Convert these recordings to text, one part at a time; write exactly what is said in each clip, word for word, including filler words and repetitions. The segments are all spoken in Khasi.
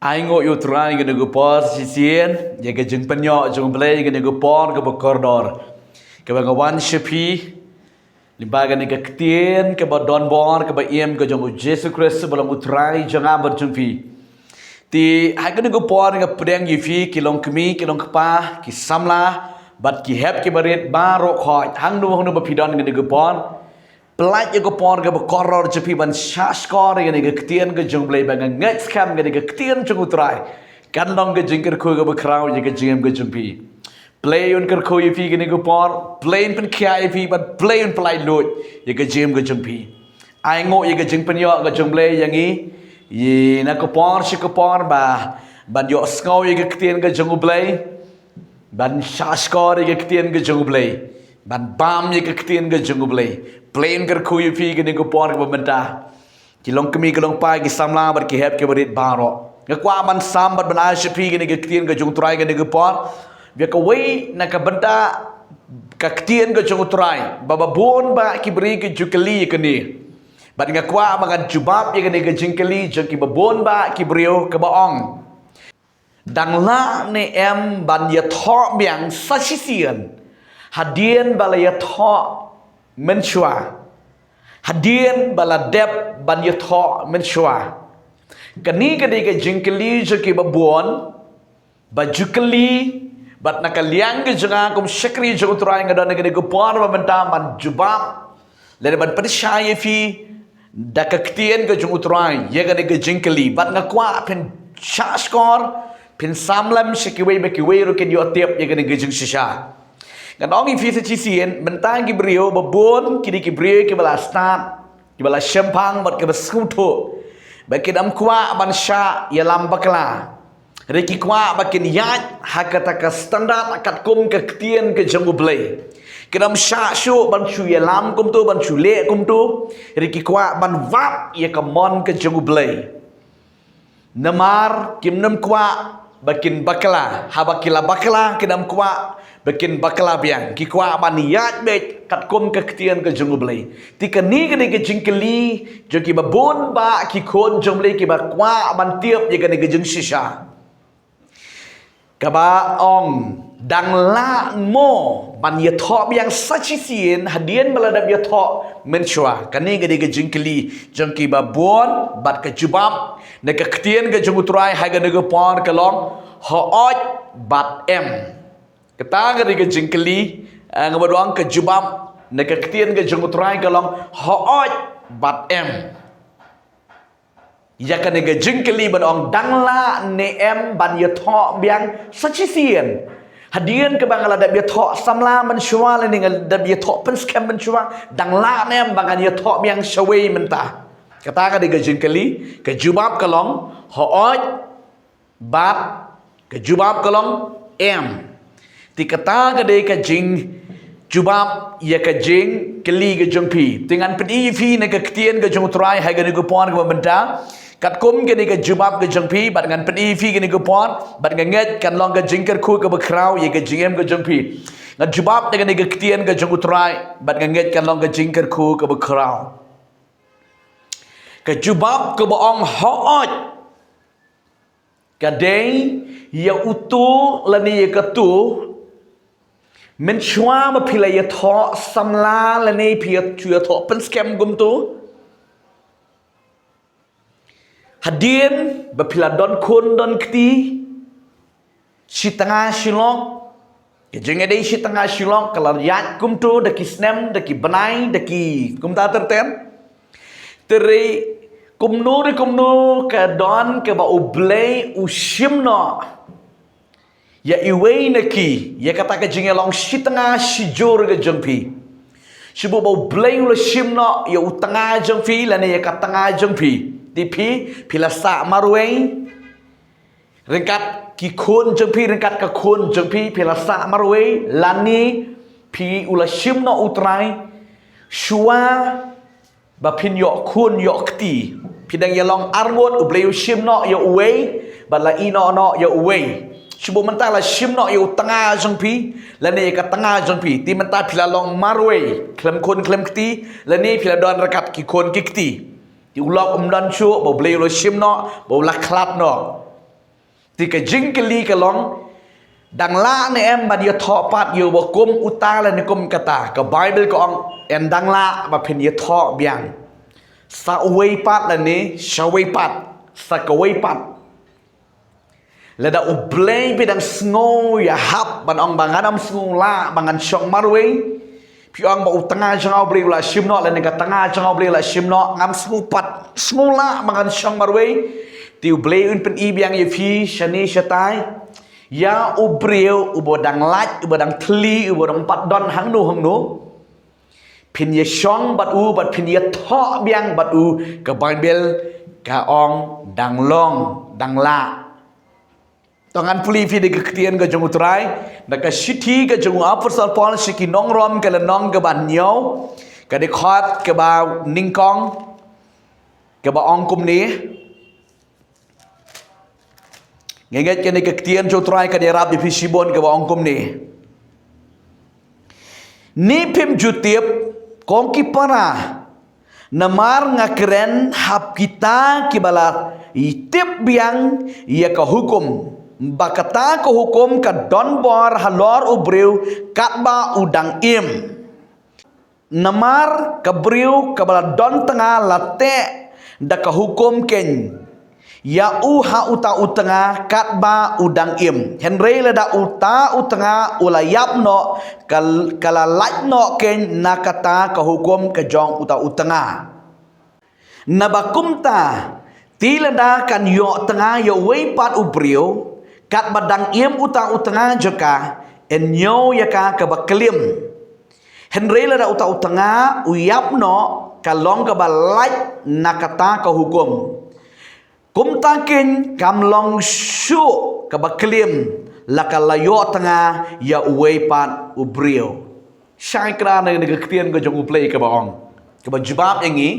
Ai nguh ïa u Trai kane ka por shisien, ïa ka jingpynïoh jong u Blei kane ka por kaba kordor. Kaba nga wan sha phi, lyngba kane ka ktien kaba don bor, kaba im ka jong u Jisu Khrist, ba long u Trai jong nga bad jong phi. Te ha kane ka por nga pdiang ïa phi ki long kmie, ki long kpa, ki samla, bad ki hep ki barit baroh khoit, hangno hangno ba phi don kane ka por. Pynlait ïa ka por kaba kordor jong phi ban shahshkor ïa kane ka ktien ka jong u Blei, ba nga ngeit skhem kane ka ktien jong u Trai kan long ka jingkyrkhu kaba khraw ïa ka jingim ka jong phi. Blei un kyrkhu ïa phi kane ka por, Blei un pynkhiah ïa phi, bad Blei un pynlait luid ïa ka jingim ka jong phi. Ai nguh ïa ka jingpynïoh ka jong u Blei ïa ngi, ïa na ka por sha ka por ba ban ïohsngew ïa ka ktien ka jong u Blei, ban shahshkor ïa ka ktien ka jong u Blei, ban bam ïa ka ktien ka jong u Blei. Blei un kyrkhu ïa phi kane ka por kaba mynta. Ki long kmie, ki long kpa, ki samla bad ki hep ki barit baroh. Nga kwah ban sam bad ban ai sha phi kane ka ktien ka jong u Trai kane ka por. Ba kawei na ka bynta ka ktien ka jong u Trai, ba ba bun ba ki briew ki ju kylli ïa kane. Bad nga kwah ba ngan jubab ïa kane ka jingkylli jong ki ba bun ba ki briew, kaba ong, dang lah ne em ban ïathoh biang sa shisien hadien ba la ïathoh mynshuwa, hadien ba la dep ban ïathoh mynshuwa? Kane ka dei ka jingkylli jong ki ba bun ba ju kylli, bad na ka liang ka jong nga kum shakri jong u Trai nga don ha kane ka por ba mynta ban jubab lane ban pynshai ïa phi da ka ktien ka jong u Trai ïa kane ka jingkylli. Bad nga kwah phin shahshkor, phin sam lem sha kiwei ba kiwei ruh kin ïoh tip ïa kane ka jingshisha. Ngan ong ïa phi sa shisien, mynta ki briew ba bun ki dei ki briew kiba la stad, kiba la shemphang bad kiba sngewthuh ba kin ym kwah ban shah ïalam bakla. Hynrei ki kwah ba kin ïaid ha kata ka standard katkum ka ktien ka jong u Blei. Kin ym shah shuh ban shu ïalam kumto, ban shu leh kumto. Hynrei ki kwah ban wad ïa ka mon ka jong u Blei. Namar kim nym kwah ba kin bakla, haba ki la bakla kin ym kwah ba kin bakla biang. Ki kwah ban ïaid beit katkum ka ktien ka jong u Blei. Te kane ka dei ka jingkylli jong ki ba bun ba ki khun jong u Blei kiba kwah ban tip ïa kane ka jingshisha. Kaba ong, dang lah mo ban ïathoh biang sa shisien hadien ba la dep ïathoh mynshuwa? Kane ka dei ka jingkylli jong ki ba bun, bad ka jubab na ka ktien ka jong u Trai ha kane ka por ka long, hooid bad em. Kata ka dei ka jingkylli, eh, nga ba ong ka jubab na ka ktien ka jong u Trai ka long, hooid bad em. Ïa kane ka jingkylli ban ong, dang lah ne em ban ïathoh biang sa shisien hadien kaba nga la dep ïathoh samla mynshuwa lane nga la dep ïathoh pynskhem mynshuwa? Dang lah ne em ba ngan ïathoh biang shawei mynta? Kata ka dei ka jingkylli, ka jubab ka long, hooid bad ka jubab ka long, em. Te kata ka dei ka jingjubab ïa ka jingkylli ka jong phi. Te ngan pyni ïa phi na ka ktien ka jong u Trai ha kane ka por kaba mynta katkum kane ka jubab ka jong phi, bad ngan pyni ïa phi kane ka por, bad nga ngeit kan long ka jingkyrkhu kaba khraw ïa ka jingim ka jong phi. Ngan jubab na kane ka ktien ka jong u Trai, bad nga ngeit kan long ka jingkyrkhu kaba khraw. Ka jubab kaba ong hooid ka dei ïa uto lane ïa kato, mynshuwa ba phi la ïathoh samla lane phi ïa, phi ïathoh pynskhem kumto, hadien ba phi la don khun don kti, shi tnga shi lok, ka jingïadei shi tnga shi lok ka la ïaid kumto da ki snem, da ki bnai, da ki kumta ter ter. Hynrei kumno re kumno ka don kaba u Blei u shim noh ïa iwei na ki ïa kata ka jingïalong shi tnga shi jur ka jong phi. Shu buh ba u Blei u la shim noh ïa u tnga jong phi lane ïa ka tnga jong phi, te phi, phi la sah marwei. Ryngkat ki khun jong phi, ryngkat ka khun jong phi, phi la sah marwei, lane phi, u la shim noh u Trai shuwa ba phin ïoh khun ïoh kti. Phi dang ïalong arngut, u Blei u shim noh ïa uwei, bad la ïehnoh noh ïa uwei. Shu buh mynta la shim noh ïa u tnga jong phi lane ïa ka tnga jong phi. Te mynta phi la long marwei, khlem khun khlem kti, lane phi la don ryngkat ki khun ki kti. Te u lok um don shuh ba u Blei u la shim noh, ba u la khlad noh. Te ka jingkylli ka long, dang lah ne em ban ïathoh pat ïa uba kum uta lane kum kata? Ka Baibl ka ong, yn dang lah ba phin ïathoh biang. Sa uwei pat lane sa uwei pat, sa kawei pat. Lada U Blei phi dang sngew ïahap ban ong ba ngan ym sngew lah ba ngan shong marwei. Phi ong ba u tnga jong nga U Blei u la shim noh, lane ka tnga jong nga U Blei u la shim noh, ngam sngew pat, sngew lah ba ngan shong marwei. Te U Blei un pyni biang ïa phi shane shatai. Ïa u briew uba dang lait, uba dang thli, uba dang pat don hangno hangno, phin ïa shong bad u, bad phin ïathoh biang bad u, ka Baibl ka ong dang long, dang lah. To ngan pule phi da ka ktien ka jong U Trai, da ka shithi ka jong u Apostol Paul sha ki nong Rom, ka lynnong kaba hynñiew, ka dkhot kaba nyngkong, kaba ong kumne. Nga ngeit kane ka ktien jong U Trai kan ïarap ïa phi shibun, kaba ong kumne. Ni phim ju tip, ko ki para, namar nga kren ha kita kiba la tip biang ïa ka hukum, ba kata ka hukum ka don bor halor u briew katba u dang im. Namar ka briew kaba la don tnga la teh da ka hukum keiñ ïa u ha uta u tnga katba u dang im. Hynrei lada uta u tnga u la ïap noh, ka, ka la lait noh keiñ na kata ka hukum ka jong uta u tnga. Naba kumta, te lada kan ïoh tnga ïa uwei pat u briew katba dang im uta u tnga jong ka, yn ñiew ïa ka kaba klim. Hynrei lada uta u tnga u ïap noh, ka long kaba lait na kata ka hukum. Kumta keiñ kam long shuh kaba klim la ka la ïoh tnga ïa uwei pat u briew. Shai kra na ka ktien ka jong U Blei kaba ong, kaba jubab ïa ngi.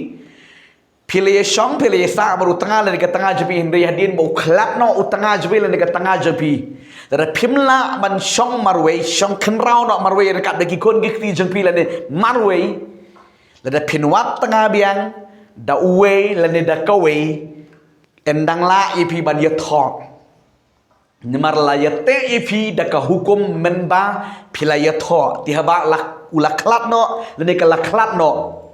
Phi la ïa shong, phi la ïa sah bad u tnga lane ka tnga jong phi, hynrei hadien ba u khlad noh u tnga jong phi lane ka tnga jong phi, lada phim lah ban shong marwei, shong khynraw noh marwei ryngkat da ki khun ki kti jong phi lane marwei, lada phin wad tnga biang da uwei lane da kawei, yn dang lah ïa phi ban ïathoh. Namar la ïateh ïa phi da ka hukum mynba phi la ïathoh. Te haba la, u la khlad noh lane ka la khlad noh,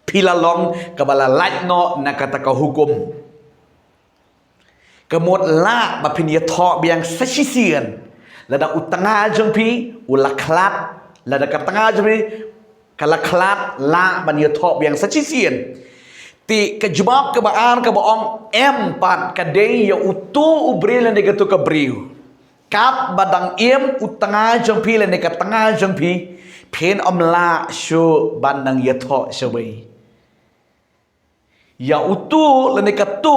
phi la long kaba la lait noh na kata ka hukum. Ka mut lah ba phin ïathoh biang sa shisien. Lada u tnga jong phi u la khlad, lada ka tnga jong phi ka la khlad, lah ban ïathoh biang sa shisien. Te ka jubab kaba ar kaba ong em pat, ka dei ïa uto u briew lane kato ka briew katba dang im u tnga jong phi lane ka tnga jong phi, phin ym lah shuh ban nang ïathoh shawei. Ïa uto lane kato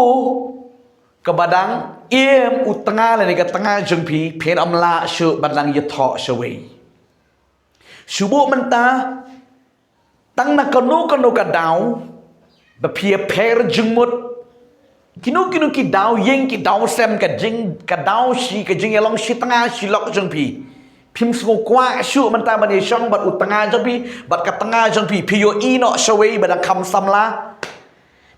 kaba dang im u tnga lane ka tnga jong phi, phin ym lah shuh ban nang ïathoh shawei. Shu buh mynta, tang na kano kano ka daw ba phi ïapher jingmut. Kino kino ki daw ïing, ki daw sem, ka jing, ka daw shi, ka jingïalong shi tnga shi lok jong phi. Phim sngew kwah shuh mynta ban ïashong bad u tnga jong phi, bad ka tnga jong phi, phi ïohi noh shawei ba dang kham samla.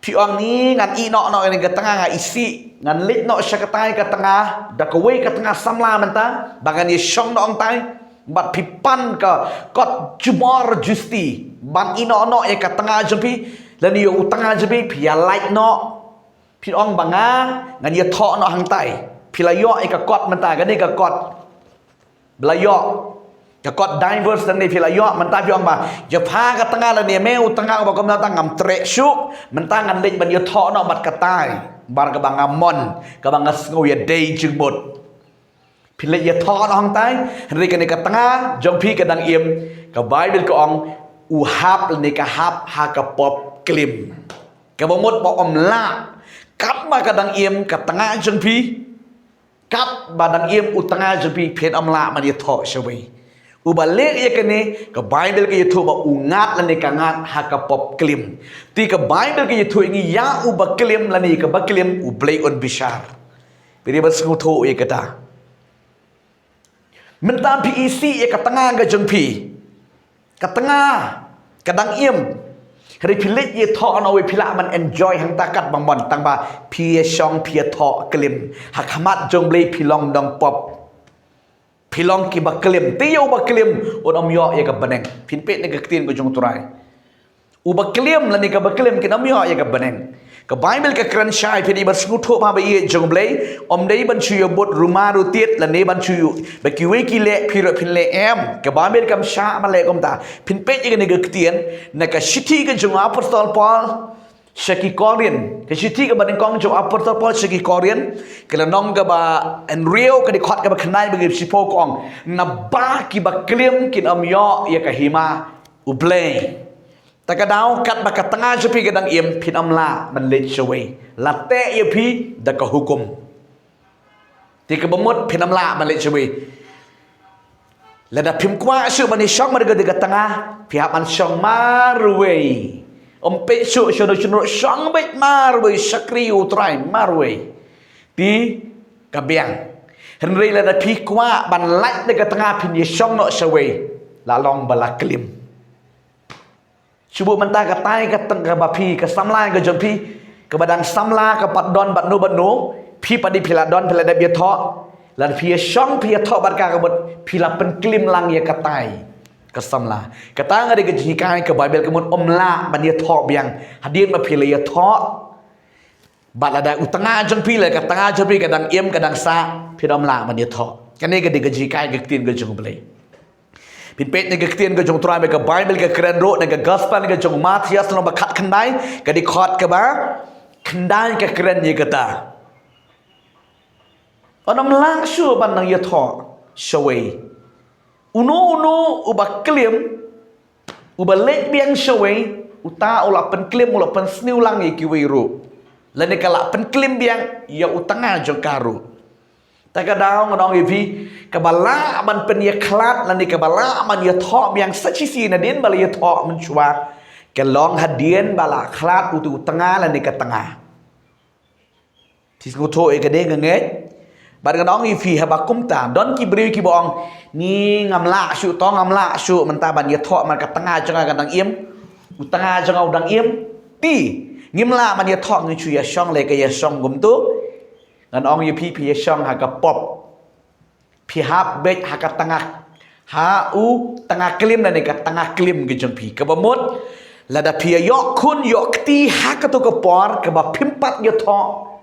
Phi ong ni ngan ïeh noh noh ïa ka tnga, nga isih ngan leit noh sha katai ka tnga, da kawei ka tnga samla mynta ba ngan ïashong noh hangtai. Bad phi pan ka kot jubor justi ban ïeh noh noh ïa ka tnga jong phi lane ïa u tnga jong phi, phi ïa lait noh. Phi ong ba nga ngan ïathoh noh hangtai. Phi la ïoh ïa ka kot mynta, kane ka kot ba la ïoh, ka kot divorce, lane phi la ïoh, mynta phi ong ba ïa pha ka tnga lane me u tnga uba kumta ngam treh shuh, mynta ngan leit ban ïathoh noh bad katai, namar kaba nga mon, kaba nga sngew ïadei jingmut. Phi leit ïathoh noh hangtai, hynrei kane ka tnga jong phi ka dang im, ka Baibl ka ong u hap lane ka hap ha ka pop klim. Kaba mut ba ym lah, katba ka dang im ka tnga jong phi, katba dang im u tnga jong phi, phin ym lah ban ïathoh shawei. Uba leh ïa kane, ka Baibl ka ïathuh ba u ngat lane ka ngat ha ka pop klim. Te ka Baibl ka ïathuh ïa ngi, ïa uba klim lane ïa kaba klim U Blei un bishar. Phi dei ban sngewthuh ïa kata. Mynta phi isih ïa ka tnga ka jong phi. Ka tnga ka dang im. Hynrei phi leit ïathoh noh wei phi lah ban enjoy hangta katba mon, tangba phi ïashong phi ïathoh klim. Ha khmat jong Blei phi long nongpop. Phi long kiba klim. Te ïa uba klim un ym ïoh ïa ka bneng. Phin peit na ka ktien ka jong U Trai. Uba klim lane kaba klim kin ym ïoh ïa ka bneng. Ka Baibl ka kren shai, phi dei ban sngewthuh bha ba ïeit jong U Blei, ym dei ban shu ïa bud ruma rutied lane ban shu ïa ba kiwei ki leh phi ruh phin leh, em. Ka Baibl kam shah ban leh kumta. Phin peit ïa kane ka ktien na ka shithi ka jong u Apostol Paul sha ki Korinth. Ka shithi kaba nyngkong jong u Apostol Paul sha ki Korinth, ka lynnong kaba hynriew, ka dkhot kaba khyndai bad ka shiphew, ka ong, naba kiba klim kin ym ïoh ïa ka hima U Blei. Ta ka daw katba ka tnga jong phi ka dang im, phin ym lah ban leit shawei. La teh ïa phi da ka hukum. Te kaba mut phin ym lah ban leit shawei. Lada phim kwah shuh ban ïashong bad ka, ka tnga, phi hap ban shong marwei. Ym peit shuh shano shano, shong beit marwei, shakri U Trai marwei. Te ka biang. Hynrei lada phi kwah ban lait da ka tnga phin ïashong noh shawei, la long ba la klim. Shu buh mynta katai ka tnga kaba phi, ka samla ka jong phi, kaba dang samla, ka pat don bad no bad no, phi pat dei phi la don, phi la dep ïathoh. Lada phi ïashong phi ïathoh bad ka, ka mut phi la pynklim lang ïa katai ka samla. Kata nga dei ka jinghikai ka Baibl, ka mut ym lah ban ïathoh biang hadien ba phi la ïathoh. Bad lada u tnga jong phi, lada ka tnga jong phi ka dang im, ka dang sah, phin ym lah ban ïathoh. Kane ka dei ka jinghikai ka ktien ka jong U Blei. Phin peit na ka ktien ka jong U Trai, ka Baibl ka kren ruh, na ka Gospel ka jong u Mathaios lynnong ba khatkhyndai, ka dkhot kaba khyndai ka kren ïa kata. Ym lah shuh ban nang ïathoh shawei. Uno uno uba klim, uba leit biang shawei, uta u la pynklim, u la pynsniew lang ïa kiwei ruh. Lane ka la pynklim biang ïa u tnga jong ka ruh. Ta ka daw ngan ong ïa phi, kaba lah ban pynïakhlad lane kaba lah ban ïathoh biang sa shisien hadien ba la ïathoh mynshuwa, ka long hadien ba la khlad uto u tnga lane ka tnga. Phi sngewthuh ïa kane nga ngeit? Bad ngan ong ïa phi, haba kumta don ki briew kiba ong, ni ngam lah shuh, to ngam lah shuh mynta ban ïathoh, namar ka tnga jong nga ka dang im, u tnga jong nga u dang im. Te ngim lah ban ïathoh, ngin shu ïashong lei, ka ïashong kumto. Ngan ong ïa phi, phi ïashong ha ka pop. Phi hap beit ha ka tnga, ha u tnga klim lane ka tnga klim ka jong phi. Kaba mut, lada phi ïa ïoh khun ïoh kti ha kato ka por kaba phim pat ïathoh,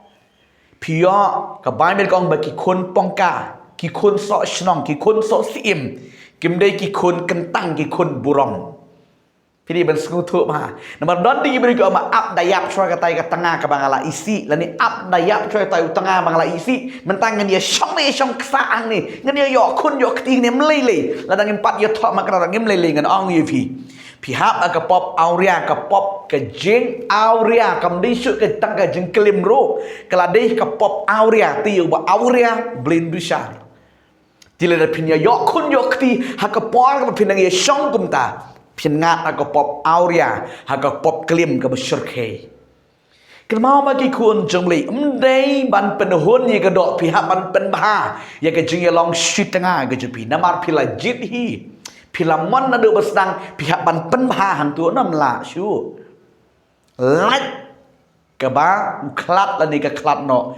phi ïoh, ka Baibl ka ong ba ki khun pongka, ki khun soh shnong, ki khun soh syiem, kim dei ki khun kyntang, ki khun burom. Phi dei ban sngewthuh bha. Namar don ki briew ki ong ba ap da ïap shuwa katai ka tnga kaba nga la isih, lane ap da ïap shuwa katai u tnga ba nga la isih. Mynta ngan ïashong ne ïashong ksah hangne, ngan ïa ïoh khun ïoh kti ne, ym lei lei. Lada ngim pat ïathoh ma kata ngim lei lei, ngan ong ïa phi. Phi hap ha ka pop awria, ka pop ka jingawria, kam dei shuh ka tang ka jingklim ruh. Ka la dei ka pop awria, te ïa uba awria, Blei un bishar. Te lada phin ïa ïoh khun ïoh kti ha ka por kaba phin nang ïashong kumta, phin ngat ha ka pop awria, ha ka pop klim kaba shyrkhei. Kynmaw ma ki khun jong U Blei, ym dei ban pynhun ïa ka doh, phi hap ban pynbha ïa ka jingïalong shi tnga ka jong phi. Namar phi la jied hi, phi la mon naduh ba sdang, phi hap ban pynbha hangto, ym lah shuh. Lait kaba u khlad lane ka khlad noh.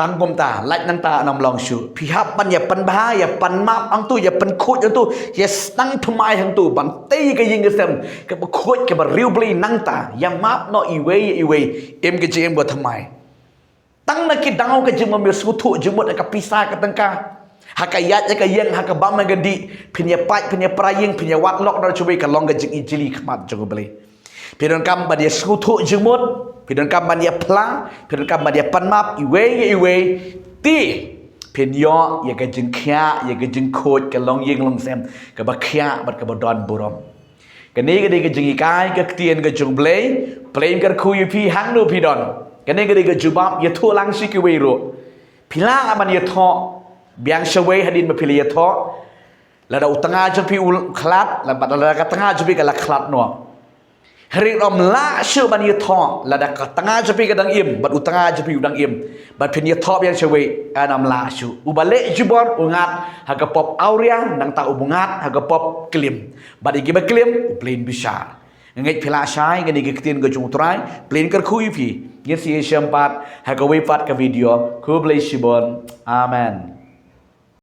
Tang kumta, lait nangta ym long shuh. Phi hap ban ïa pynbha, ïa pynmap hangto, ïa pynkhuid hangto, ïa sdang thymmai hangto, ban tei ka ïing ka sem kaba khuid kaba riewblei nangta. Ïa map noh iwei ïa iwei, im ka jingim ka thymmai. Tang na ki daw ka jingmut, ym ïa sngewthuh jingmut ha ka pisa ka tyngka, ha ka ïaid ha ka ïeng, ha ka bam ha ka dih, phin ïa pait, phin ïa pra ïing, phin ïa wad lok na shawei, ka long ka jingijli khmat jong U Blei. Phi donkam ban ïa sngewthuh jingmut, phi donkam ban ïa phla, phi donkam ban ïa pynmap iwei ïa iwei. Te phin ïoh ïa ka jingkhiah, ïa ka jingkhuid, ka longïing longsem kaba khiah bad kaba don burom. Kane ka dei ka jinghikai ka ktien ka jong U Blei. Blei un kyrkhu ïa phi hangno phi don. Kane ka dei ka jubab ïathuh lang sha kiwei ruh. Phi lah ban ïathoh biang shawei hadien ba phi la ïathoh. Lada u tnga jong phi u khlad, lada, lada ka tnga jong phi ka la khlad noh. Hynrei ym lah shuh ban ïathoh lada ka tnga jong phi ka dang im bad u tnga jong phi u dang im, bad phin ïathoh biang shawei, ym lah shuh. Uba leh jubor u ngat ha ka pop awria, nangta uba ngat ha ka pop klim. Bad ïa kiba klim U Blei un bishar. Nga ngeit phi la shai kane ka ktien ka jong U Trai, phi la kyrkhu ïa phi. Ngin sa ïashem pat ha kawei pat ka video. Khublei shibun. Amen.